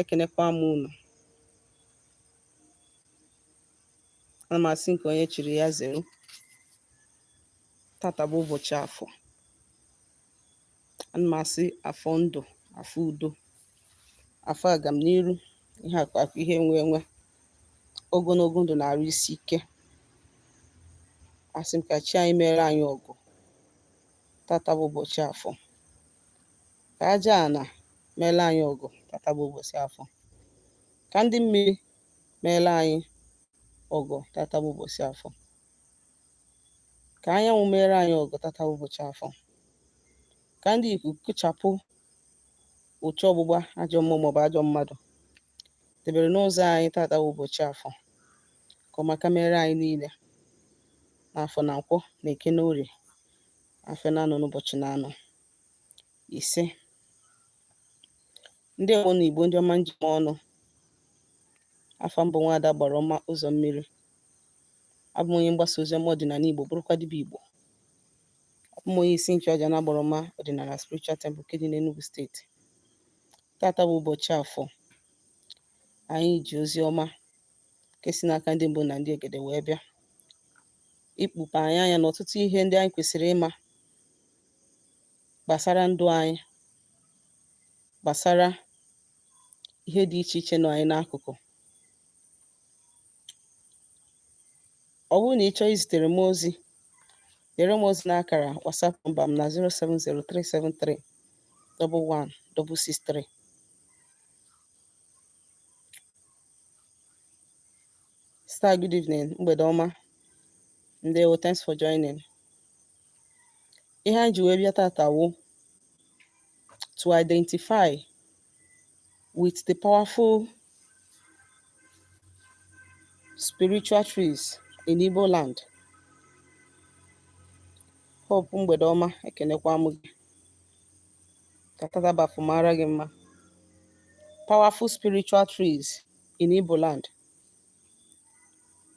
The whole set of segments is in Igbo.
Ekenekwa m unu. Ana m asị nke onye chiri ya zere. Tata bụ ụbọchị afọ. Ana m asị afọ ndụ, afọ udo, afọ agamniru, ihe akụ akụ, ihe enwe enwe, ogologo ndụ na arụ isi ike. Asị m ka chi anyị mere anyị ọgọ. Tata bụ ụbọchị afọ. Ka aja ana meere anyị ọgọ. Tata bụ ụbọchị afọ. Ka ndị mmiri meere anyị ọgọ. Tata bụ ụbọchị afọ. Ka anyanwụ meere anyị ọgọ. Tata bụ ụbọchị afọ. Ka ndị ikuku kụchapụ ụchụ ọgbụgba ajọ mmụọ maọbụ ajọ mmadụ debere n'ụzọ anyị. Tata bụ ụbọchị afọ. Ka ọmaka meere anyị niile n'afọ na nkwọ na eke na orie, afịa na anọ n'ụbọchị na anọ. Ise. Ndewo na Igbo ndị ọma njem ọnụ. Afa m bụ Nwaada Gbara Ọma Ụzọ Mmiri. Abụ m onye mgbasa ozi ọma ọdịnala Igbo, bụrụkwa dibịa Igbo. Abụ m onye isi nchụaja na Agbara Ọma Ọdịnala Spiritual Temple nke dị n'Enugu steeti. Tata bụ ụbọchị afọ. Anyị ji ozi ọma nke si n'aka ndị mbụ na ndị egede wee bịa ikpupe anyị anya n'ọtụtụ ihe ndị anyị kwesịrị ịma gbasara ndụ anyị, gbasara ihe dị iche iche nọ anyị n'akụkụ. Ọ bụrụ na ị chọọ izitere m ozi, dere m ozi n'akara WhatsApp nọmba m na 070 373 11663. Star, good evening, mgbede ọma. Ndewo, thanks for joining. Ihe anyị ji wee bịa tata wụ to identify with the powerful spiritual trees in Igbo land. Hope, mgbede ọma, ekenekwa m gị. Ka tata bụ afọ mara gị mma. Powerful spiritual trees in Igbo land.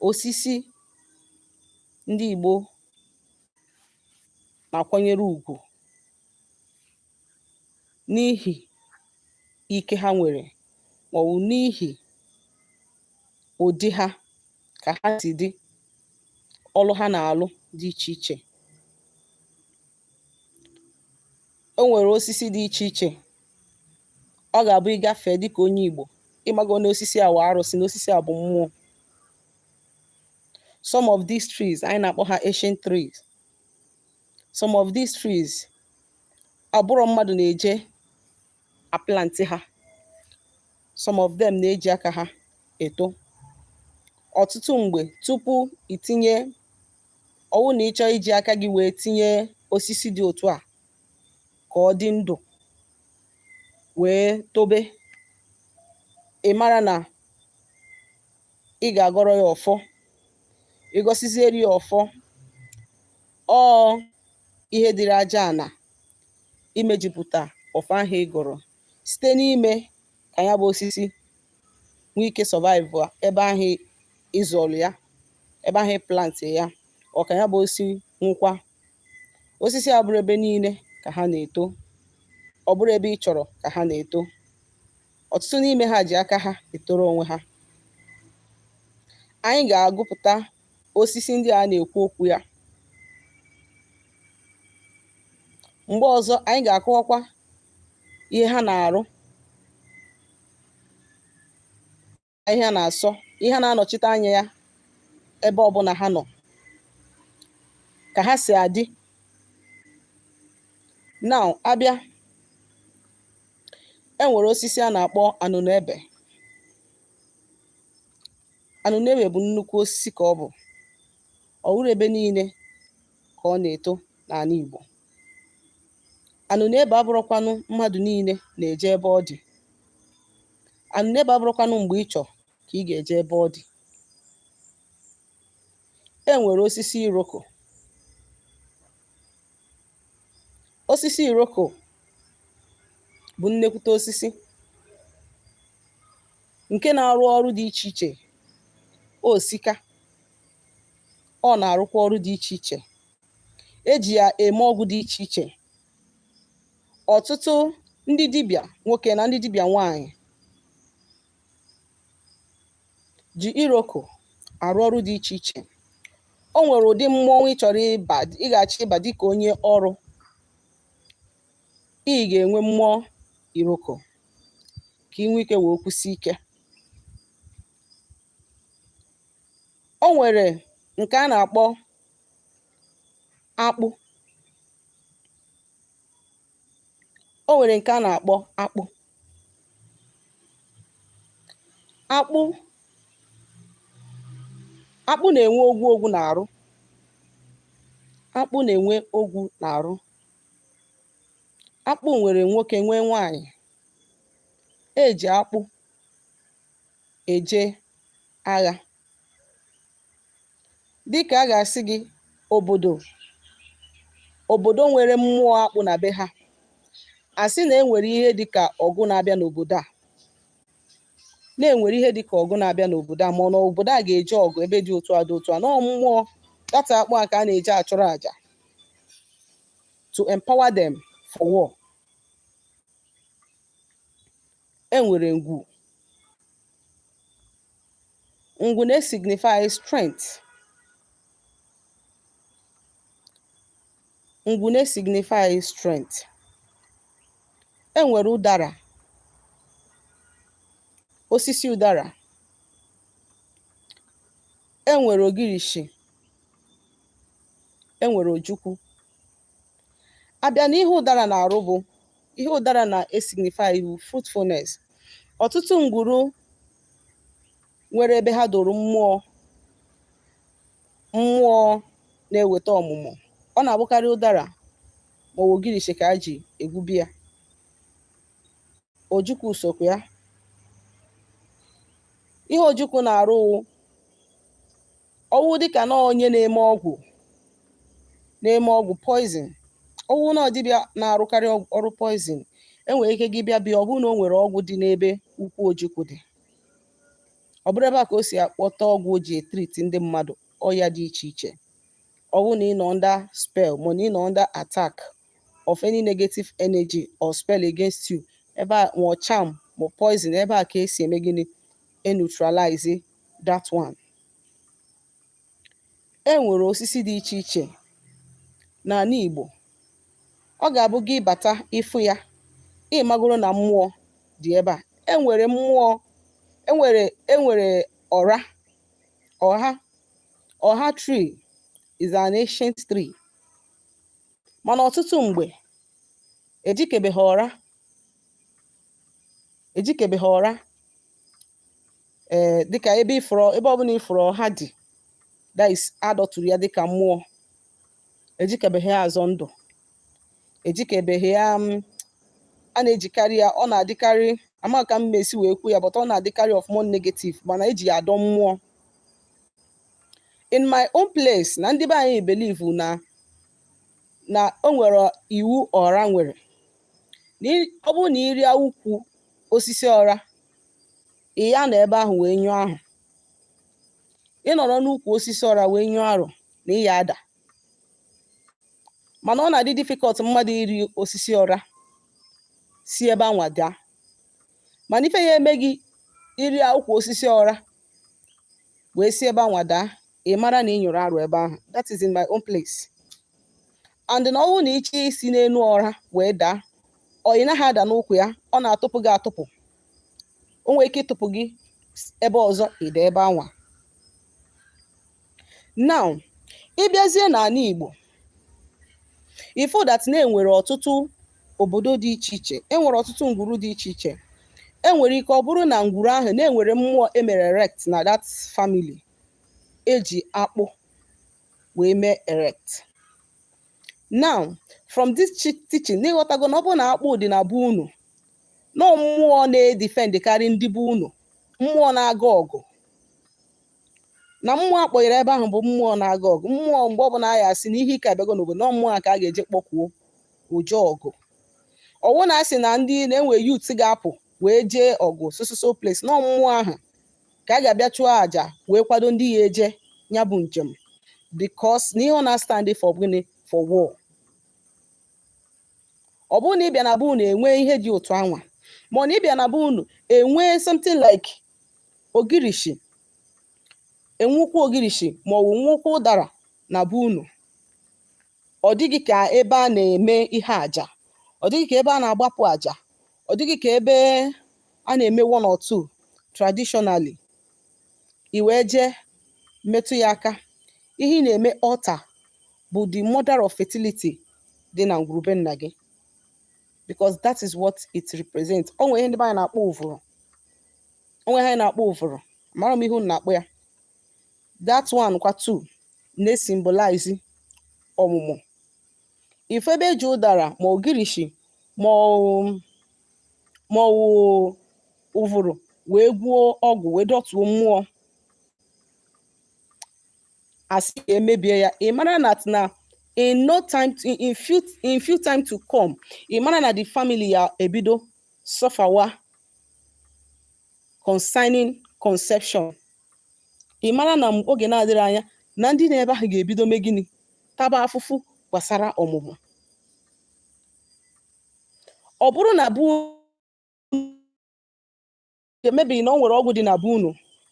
Osisi ndị Igbo na-akwanyere ugwu n'ihi ike ha nwere maọbụ n'ihi ụdị ha ka ha si dị, ọlụ ha na-alụ dị iche iche. O nwere osisi dị iche iche ọ ga-abụ ị gafee dịka onye Igbo, ị mago na osisi a wụ arụsị, na osisi a bụ mmụọ. Some of these trees, anyị na-akpọ ha ancient trees. Some of these trees abụrọ mmadụ na-eje aplantị ha. Some of them na-eji aka ha eto. Ọtụtụ mgbe tupu itinye ọwụ na ị chọọ iji aka gị wee tinye osisi dị otu a ka ọ dị ndụ wee tobe, ị mara na ị ga-agọrọ ya ọfọ. Ị gọsiziere ya ọfọ, ọ ihe dịrị aja ana imejupụta ọfọ ahụ ị gọrọ site n'ime ka ya bụ osisi nwee ike survive ebe ahụ ị zọrọ ya, ebe ahụ ị plant ya, ọ ka ya bụ osisi nwụkwa. Osisi abụrọ ebe niile ka ha na-eto, ọ bụrọ ebe ị chọrọ ka ha na-eto. Ọtụtụ n'ime ha ji aka ha etoro onwe ha. Anyị ga-agụpụta osisi ndị a na-ekwu okwu ya. Mgbe ọzọ anyị ga-akọwakwa ihe ha na-arụ, ihe ha na-asọ, ihe ha na-anọchite anya ya ebe ọbụla ha nọ, ka ha si adị. Now, abịa, e nwere osisi a na-akpọ anụnụebe. Anụnụebe bụ nnukwu osisi ka ọ bụ. Ọ wụrọ ebe niile ka ọ na-eto n'ala Igbo. Anụnụebe abụrọkwanụ mmadụ niile na-eje ebe ọ dị. Anụnụebe abụrọkwanụ mgbe ị chọọ ka ị ga-eje ebe ọ dị. E nwere osisi iroko. Osisi iroko bụ nnekwute osisi nke na-arụ ọrụ dị iche iche. O sika, ọ na-arụkwa ọrụ dị iche iche. Eji ya eme ọgwụ dị iche iche. Ọtụtụ ndị dibịa nwoke na ndị dibịa nwaanyị Ji iroko arụ ọrụ dị iche iche. O nwere ụdị mmọnwụ ị chọrọ ịba, ị ga-achọ ịba dịka onye ọrụ, ị ga-enwe mmụọ iroko ka ị nwee ike wee kwụsị ike. O nwere nke a na-akpọ akpụ. O nwere nke a na-akpọ akpụ. Akpụ akpụ na-enwe ogwu ogwu n'arụ. Akpụ na-enwe ogwu n'arụ. Akpụ nwere nwoke, nwee nwaanyị. Eji akpụ eje agha. Dịka a ga-asị gị, obodo nwere mmụọ akpụ na be ha, asị na enwere ihe dịka ọgụ na-abịa n'obodo a, na-enwere ihe dịka ọgụ na-abịa n'obodo a, ma ọ na obodo a ga-eje ọgụ ebe dị otu a dị otu a, na mmụọ data akpụ a ka a na-eji achụrụ àjà to empower them for war. Enwere ngwu. Ngwu na-esignify strength. Ngwu na-esignify strength. Enwere ụdara, osisi ụdara. Enwere ogirishi. Enwere ojukwu. Abịa na ihe ụdara na-arụ bụ ihe ụdara na-esignify bụ fruitfulness. Ọtụtụ ngwuru nwere ebe ha doro mmụọ mmụọ na-eweta ọmụmụ. Ọ na-abụkarị ụdara ma ọ bụ ogirishi ka a ji egwubi ya. Ojukwu sokwa ya. Ihe ojukwu na-arụ wụ ọwụ dịka na onye na-eme ọgwụ, na-eme ọgwụ poison. Ọwụ na dibịa na-arụkarị ọrụ poison, enwere ike gị bịa bịa, ọ bụrụ na o nwere ọgwụ dị n'ebe ukwu ojukwu dị, ọ bụrụ ebe a ka o si akpọta ọgwụ o ji etreat ndị mmadụ ọya dị iche iche. Ọ bụrụ na ị nọ under spell, ma na ị nọ under attack of any negative energy or spell against you, ebe a, ma charm ma poison, ebe a ka esi eme gịnị? E neutralize that one. E nwere osisi dị iche iche n'ala Igbo. Ọ ga-abụ gị bata ịfụ ya, ị magoro na mmụọ dị ebe a. Enwere mmụọ, enwere ọra ọha. Ọha tree is an ancient tree, mana ọtụtụ mgbe ejikebeghị ọra, ejikebeghị ọra ee dịka ebe ifụrụ, ebe ọbụla ifụrụ ọha dị, that is, adọtụrụ ya dịka mmụọ, ejikebeghị ya azọ ndụ, ejikebeghị ya. A na-ejikarị ya, ọ na-adịkarị, ama ka m esi wee kwu ya, but ọ na-adịkarị of more negative, mana eji ya adọ mmụọ. In my own place, na ndị be anyị believe na o nwere iwu ọra nwere na ọ bụrụ na ị rịa ukwu osisi ọra, ị ya nọ ebe ahụ wee nyụọ ahụ. Ị nọrọ n'ukwu osisi ọra wee nyụọ arụ, na ị ya ada. Mana ọ na-adị difficult mmadụ iri osisi ọra si ebe anwa daa. Mana ife ya eme gị iri ukwu osisi ọra wee si ebe anwa daa, ị mara na ị nyụrụ arụ ebe ahụ. That is in my own place. And na ọ bụrụ na ịchọ isi n'elu ọra wee daa, ọ ị naghị ada n'ụkwụ ya, ọ na-atụpụ gị atụpụ. O nwere ike ịtụpụ gị ebe ọzọ, ịda ebe anwa. Now, ịbịazie n'ala Igbo, ifo that na enwere ọtụtụ obodo dị iche iche, enwere ọtụtụ ngwuru dị iche iche. Enwere ike ọ bụrụ na ngwuru ahụ na-enwere mmụọ emere erect na that family, eji akpụ wee mee erect. Now, from this teaching, n'ịghọtago na ọ bụrụ na akpụ dị na be unu, na mmụọ na-edefend karị ndị be unu, mmụọ na-aga ọgụ, na mmụọ akpọnyere ebe ahụ bụ mmụọ na-aga ọgụ, mmụọ mgbe ọbụla a ya asị na ihe ike abịago n'obodo, na mmụọ a ka a ga-eje kpọkwuo oje ọgụ. Ọwụ na asị na ndị na-enwe youth ga-apụ wee jee ọgụ so so so place, na mmụọ ahụ ka a ga-abịa chụọ àjà wee kwado ndị ya eje ya bụ njem, because na ihe ọ na-stand for gịnị? For war. Ọ bụrụ na ị bịa na be unu enwee ihe dị otu anwa, ma ọ na ịbịa na be unu enwee something like ogirishi. Enwe ukwu ogirishi ma ọ bụ nwe ukwu ụdara na be unu, ọ dịghị ka ebe a na-eme ihe aja, ọ dịghị ka ebe a na-agbapụ aja, ọ dịghị ka ebe a na-eme one or two traditionally, i wee jee metụ ya aka, ihe ị na-eme alter bụ the mother of fertility dị na ngwuru be nna gị, because that is what it represents. O nwere ihe ndị be anyị na-akpọ ụvụrụ, o nwere ihe anyị na-akpọ ụvụrụ, mara m ihe unu na-akpọ ya. That one kwa too na-esymbolize ọmụmụ. Ife ebe eji ụdara ma ogirishi ma ọ wụ ụvụrụ wee gwuo ọgwụ wee dọtuo mmụọ, asị ka emebie ya, ị mara na na in no time in few time to come, ị mara na the family ya ebido sufferwa concerning conception. Ị mara na oge na-adịrị anya na ndị na-ebe ahụ ga-ebido mee gịnị? Taba afụfụ gbasara ọmụmụ. Ọ bụrụ na bụ emebeghị na o nwere ọgwụ dị na be unu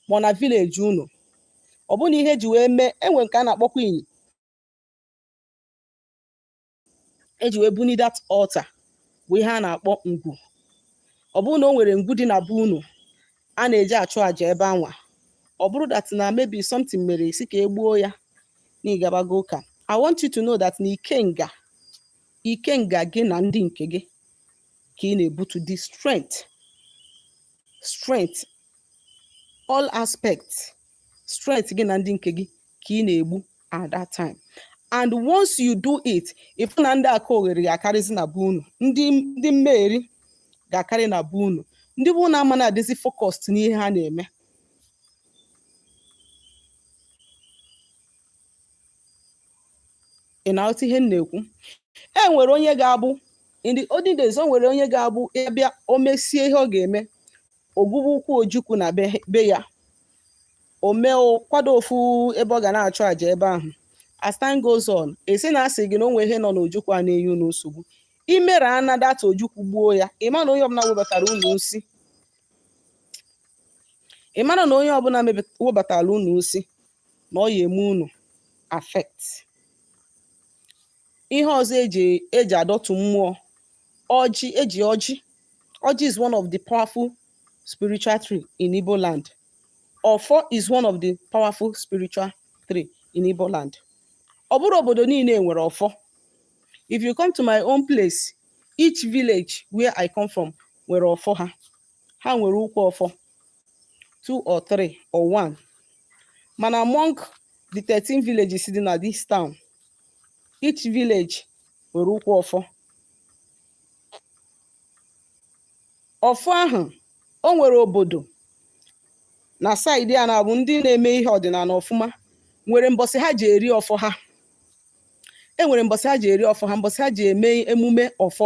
ma ọ na village unu, ọ bụrụ na ihe eji wee mee enwe nke a na-akpọkwa inyi eji wee buni that altar bụ ihe a na-akpọ ngwu. Ọ bụrụ na o nwere ngwu dị na be unu a na-eji achụ àjà ebe anwa, ọ bụrụ that na maybe something mere isi ka e gbuo ya na ịgabago ụka, I want you to know that na ikenga ikenga gị na ndị nke gị ka ị na-ebutu the strength, all aspects, strength gị na ndị nke gị ka ị na-egbu at that time. And once you do it, ịfụ na ndị aka oghere ga-akarịzi na be unu, ndị mmeri ga-akarị na be unu, ndị bụ na ama na-adịzi focused n'ihe ha na-eme. Ị na-aghọta ihe m na-ekwu? E nwere onye ga-abụ in the olden days, o nwere onye ga-abụ ịbịa o mesie ihe ọ ga-eme, ogwubu ukwu ojukwu na be ya, o mee kwado ofu ebe ọ ga na-achụ àjà ebe ahụ. As time goes on, esi na asị gị na o nwere ihe nọ n'ojukwu a na-enye unu nsogbu, imere ana that ojukwu gbuo ya, ị ma na onye ọbụla webatara unu nsi, ị mara na onye ọbụla webatara unu nsi na ọ ya eme unu affect. Ihe ọzọ eji adọtụ mmụọ, ọjị. Eji ọjị. Ọjị is one of the powerful spiritual tree in Igbo land. Ọfọ is one of the powerful spiritual tree in Igbo land. Ọ bụrụ obodo niile nwere ọfọ. If you come to my own place, each village where I come from nwere ọfọ ha. Ha nwere ukwu ọfọ, two or three or one. Mana among the 13 villages dị na this town, each village nwere ukwu ọfọ. Ọfọ ahụ, o nwere obodo na side a na-abụ ndị na-eme ihe ọdịnala ọfụma nwere mbọsị ha ji eri ọfọ ha. E nwere mbọsị ha ji eri ọfọ ha, mbọsị ha ji eme emume ọfọ.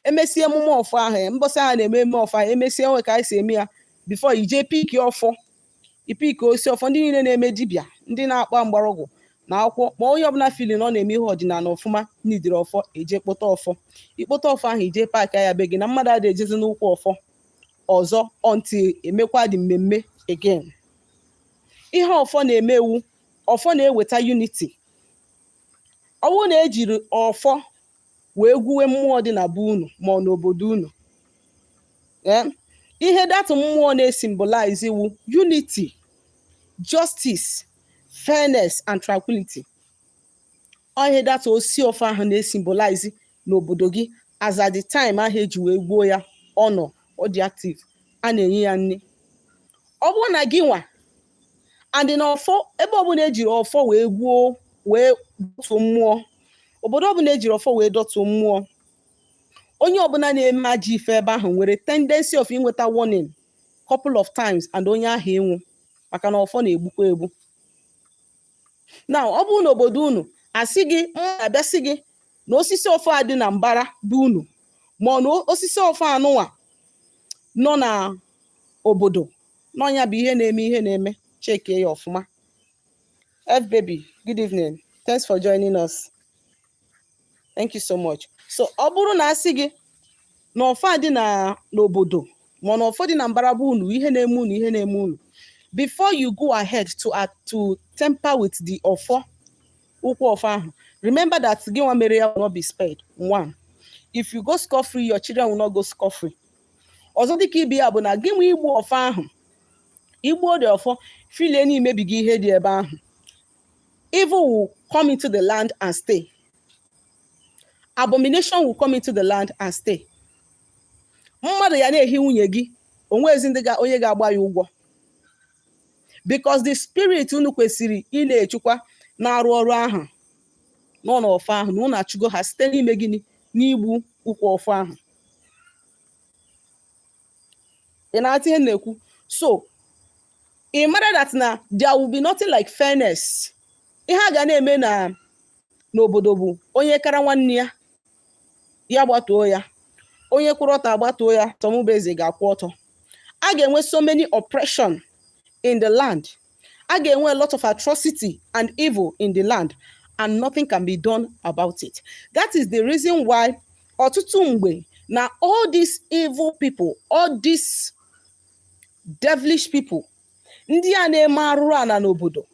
Emesie emume ọfọ ahụ, mbọsị ahụ na-eme emume ọfọ ahụ, emesie onwe ka anyị si eme ya before ije pick ọfọ, ipick osi ọfọ. Ndị niile na-eme dibịa, ndị na-akpa mgbọrọgwụ na akwụkwọ, ma onye ọbụla feel na ọ na-eme ihe ọdịnala ọfụma nidiri ọfọ, eje kpụta ọfọ. Ikpụta ọfọ ahụ, ije pack ya be gị na mmadụ adịghị ejezi n'ụkwụ ọfọ ọzọ until emekwa dị mmemme again. Ihe ọfọ na-emewu, ọfọ na-eweta unity. Ọ bụrụ na ejiri ọfọ wee gwuwe mmụọ dị na be unu ma ọ n'obodo unu, ihe that mmụọ na-esymbolize wu unity, justice, fairness and tranquility. Ọ ihe that osi ọfọ ahụ na-esymbolize n'obodo gị as at the time ahụ eji wee gbuo ya, ọ nọ, ọ dị active, a na-enye ya nri. Ọ bụrụ na gị nwa and na ọfọ, ebe ọbụla ejiri ọfọ wee gbuo wee dọtuo mmụọ, obodo ọbụla ejiri ọfọ wee dọtuo mmụọ, onye ọbụla na-eme ajọ ife ebe ahụ nwere tendency of inweta warning couple of times and onye ahụ ịnwụ, maka na ọfọ na-egbukwa egbu. Now, ọ bụrụ na obodo unu asị gị abịasị gị na osisi ọfọ a dị na mbara bụ unu, ma ọ na osisi ọfọ anụnwa nọ na obodo n'ọnya bụ ihe na-eme, ihe na-eme, chekie ya ọfụma. F baby, good evening, thanks for joining us, thank you so much. So ọ bụrụ na asị gị na ọfọ a dị na n'obodo, ma ọ na ọfọ dị na mbara bụ unu, ihe na-eme unu, ihe na-eme unu Before you go ahead to tamper with the ọfọ, ụkwụ ọfọ ahụ, remember that gị nwa mere ya will not be spared. One, if you go scot free, your children will not go scot free. Ọzọ dịka ibe ya bụ na gị nwa igbu ọfọ ahụ, igbuo dị ọfọ, filie na imebigo ihe dị ebe ahụ, evil will come into the land and stay. Abomination will come into the land and stay. Mmadụ ya na-ehi nwunye gị, onwezi ndị ga onye ga-agba ya ụgwọ, because the spirit unu kwesịrị ị na-echukwa na-arụ ọrụ ahụ nọ n'ọfọ ahụ na unu achụgo ha site n'ime gịnị? N'igbu ụkwụ ọfọ ahụ. Ị na-ata ihe m na-ekwu? So ị mara that na there will be nothing like fairness. Ihe a ga na-eme na n'obodo bụ onye kara nwanne ya, ya gbatuo ya, onye kwụrụ ọtọ agbatuo ya. Tọmụbeze ga-akwụ ọtọ. A ga-enwe so many oppression in the land, a ga-enwe a lot of atrocity and evil in the land, and nothing can be done about it. That is the reason why ọtụtụ mgbe na all these evil people, all these devilish people, ndị a na-eme arụrụ ala n'obodo,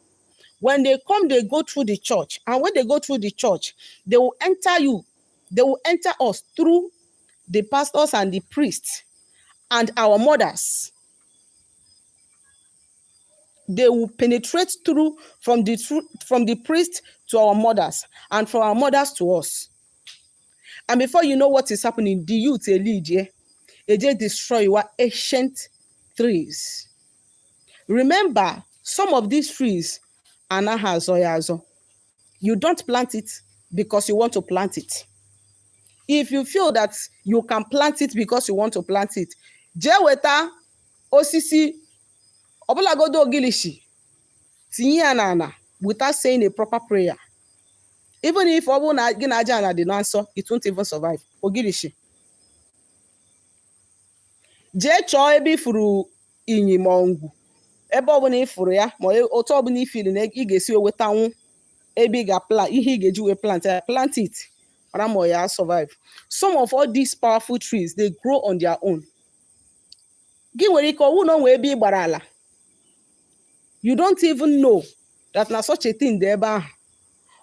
when they come, they go through the church, and when they go through the church, they will enter you, they will enter us through the pastors and the priests and our mothers. They will penetrate through from the priest to our mothers and from our mothers to us, and before you know what is happening, the youth elidie eje destroy your ancient trees. Remember, some of these trees anaghị azọ ya azọ. You don't plant it because you want to plant it. If you feel that you can plant it because you want to plant it, jee weta osisi ọbụlagodo ogilishi, tinye ya n'ala without saying a proper prayer, even if ọ bụrụ na gị na aja ana dị na nsọ, it won't even survive. Ogilishi, jee chọọ ebe ifuru inyi ma ngwu, ebe ọbụla ifuru ya, ma otu ọbụla ifili na ị ga-esi wetanwu ebe ị ga-plant ihe ị ga-eji wee plant ya, plant it, mara ma ọ ya survive. Some of all these powerful trees, they grow on their own. Gị nwere ike ọwụ na onwe ebe ị gbara ala, you don't even know that na such a thing dị ebe ahụ.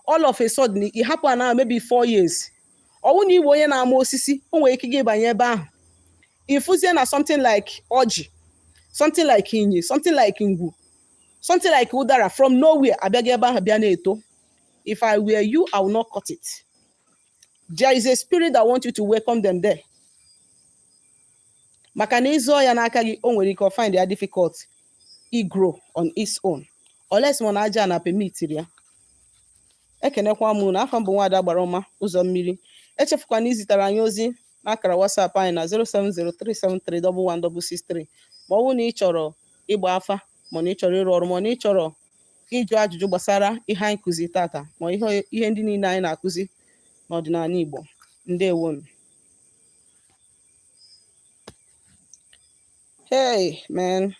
All of a sudden, ị hapụ ana maybe 4 years, ọwụ na igwe onye na-ama osisi, o nwere ike gị banye ebe ahụ, ịfụzie na something like ọjị, something like inyi, something like ngwu, something like ụdara from nowhere abịaghị ebe ahụ bịa na-eto. If I were you, I will not cut it. There is a spirit that want you to welcome them there, maka na ịzụọ ya n'aka gị, o nwere ike ọ find ya difficult i grow on its own, unless ma na aja na permitiri ya. Ekenekwa m na afọ mbụ, nwaada gbara ọma ụzọ mmiri. Echefukwana izitere anyị ozi n'akara WhatsApp anyị na 07037311663, ma ọ bụrụ na ị chọrọ ịgba afa, ma na ị chọrọ ịrụ ọrụ, ma na ị chọrọ ịjụ ajụjụ gbasara ihe anyị kụzi tata, ma ihe ndị niile anyị na-akụzi n'ọdịnala Igbo. Ndewonu. Hey man.